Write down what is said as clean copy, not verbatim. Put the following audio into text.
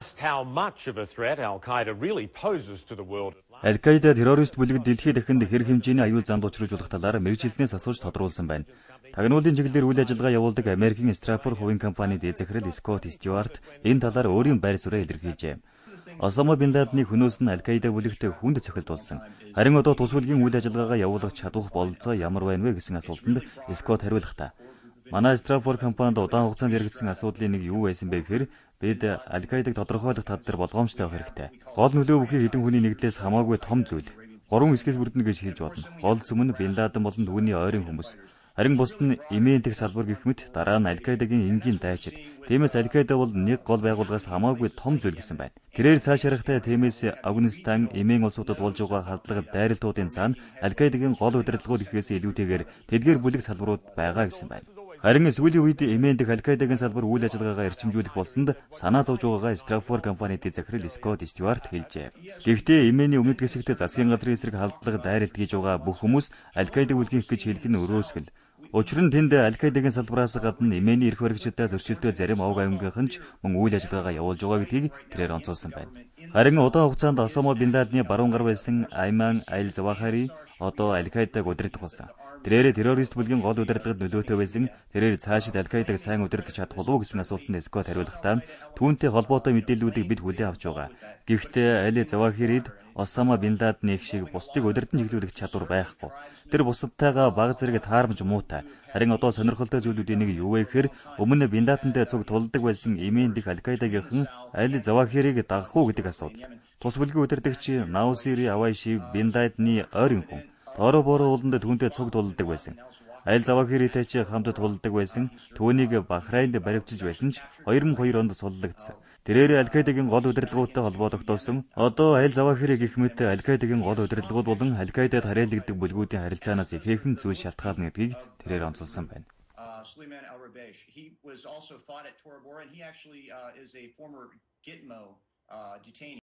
How much of a threat Al Qaeda really poses to the world. Аль-Каида террорист бүлэг дэлхий дахинд хэр хэмжээний аюул занд учруулах талаар мэргэжилтнээс асууж тодруулсан байна. Тагнуулын чиглэлээр үйл ажиллагаа явуулдаг Америкийн Strafor хувийн компани дээд захирал Скотт Стюарт энэ талаар өөрийн байр сууриа илэрхийлжээ. Осама бин Ладены хөнөөс нь Аль-Каида бүлэгт хүнд цохилдуулсан. Харин одоо тус бүлгийн үйл ажиллагаагаа явуулах чадвах бололцоо ямар байна вэ гэсэн асуултанд Скотт хариулахдаа манай Strafor компанид удаан хугацаанд яригдсан асуудлын нэг юу байсан бэ гэхээр бид Аль-Каидаг тодорхойлох тал дээр болгоомжтой байх хэрэгтэй. Гол нөлөө бүхий хэдэн хүний нэгдлээс хамаагүй том зүйл. Гурван хэсгээс бүрдэнэ гэж хэлж болно. Гол зүм нь Бин Ладен болон түүний ойрын хүмүүс. Харин бусд нь Йемен дэх салбар гэх мэт дараа нь Аль-Каидагийн энгийн дайчид. Тиймээс Аль-Каида бол нэг гол байгууллагаас хамаагүй том зүйл гэсэн байна. Тэрээр цааш ярихтаа тиймээс Афганистан, Йемен улсуудад болж байгаа халдлага дайралтуудын цаана Аль-Каидагийн гол удирдлагууд гэхээс илүүтэйгээр тэдгээр бүлэг салбарууд байгаа гэсэн байна. Харин сүүлийн үед Йемен дэх Аль-Каидагийн салбар үйл ажиллагаагаа эрчимжүүлэх болсонд санаа зовж байгаагаа Strafor компани дээд захирал Скотт Стюарт хэлжээ. Гэхдээ Йемений өмнөд хэсэгт засгийн газрын эсрэг халдлага дайралт хийж байгаа бүх хүмүүс Аль-Каида бүлгийнх гэж хэлэх нь өрөөсгөл. Учир нь тэнд Аль-Каидагийн салбараас гадна Йемений эрх баригчидтай зөрчилтэй зарим овог аймгийнхан ч мөн үйл ажиллагаагаа явуулж байгаа гэдгийг тэрээр онцолсон байна. Харин удаан хугацаанд Осама бин Ладены баруун гар байсан Айман аль-Завахири одоо Аль-Каидаг удирдах болсон. Тэрээр террорист бүлгийн гол удирдлагад нөлөөтэй байсан. Тэрээр цаашид Аль-Каидаг сайн удирдах чадах уу гэсэн асуултанд Скотт хариулахдаа түүнтэй холбоотой мэдээллүүдийг бид хүлээн авч байгаа. Гэхдээ Аль-Завахирид Осама бин Ладен шиг бусдыг удирдан чиглүүлэх чадвар байхгүй. Тэр бусадтайгаа бага зэрэг таарамж муутай. Харин одоо сонирхолтой зүйлүүдийн нэг юу вэ гэхээр өмнө бин Ладентэй цуг тулдаг байсан Йемен дэх Аль-Каидагийнхан Аль-Завахирийг дагах уу гэдэг асуудал. Тус бүлгийн удирдагч Наусири Авайши бин Ладены ойрын хүн. Торо Боро ууланд түүнтэй цуг тулдаг байсан. Аль-Завахиритэй ч хамт тулдаг байсан. Түүнийг Бахрайнд баривчилж байсан ч 2002 онд суллагдсан. Тэрээр Аль-Каидагийн гол удирдлагуудтай холбоо тогтоосон. Одоо Аль-Завахири гэх мэт Аль-Каидагийн гол удирдлагууд болон Аль-Каидад харьяалагддаг бүлгүүдийн харилцаанаас ихээхэн зүйл шалтгаална гэдгийг тэрээр онцолсон байна. Suleiman al-Rubaish. He was also fought at Tora Bora, and he actually is a former Gitmo detainee.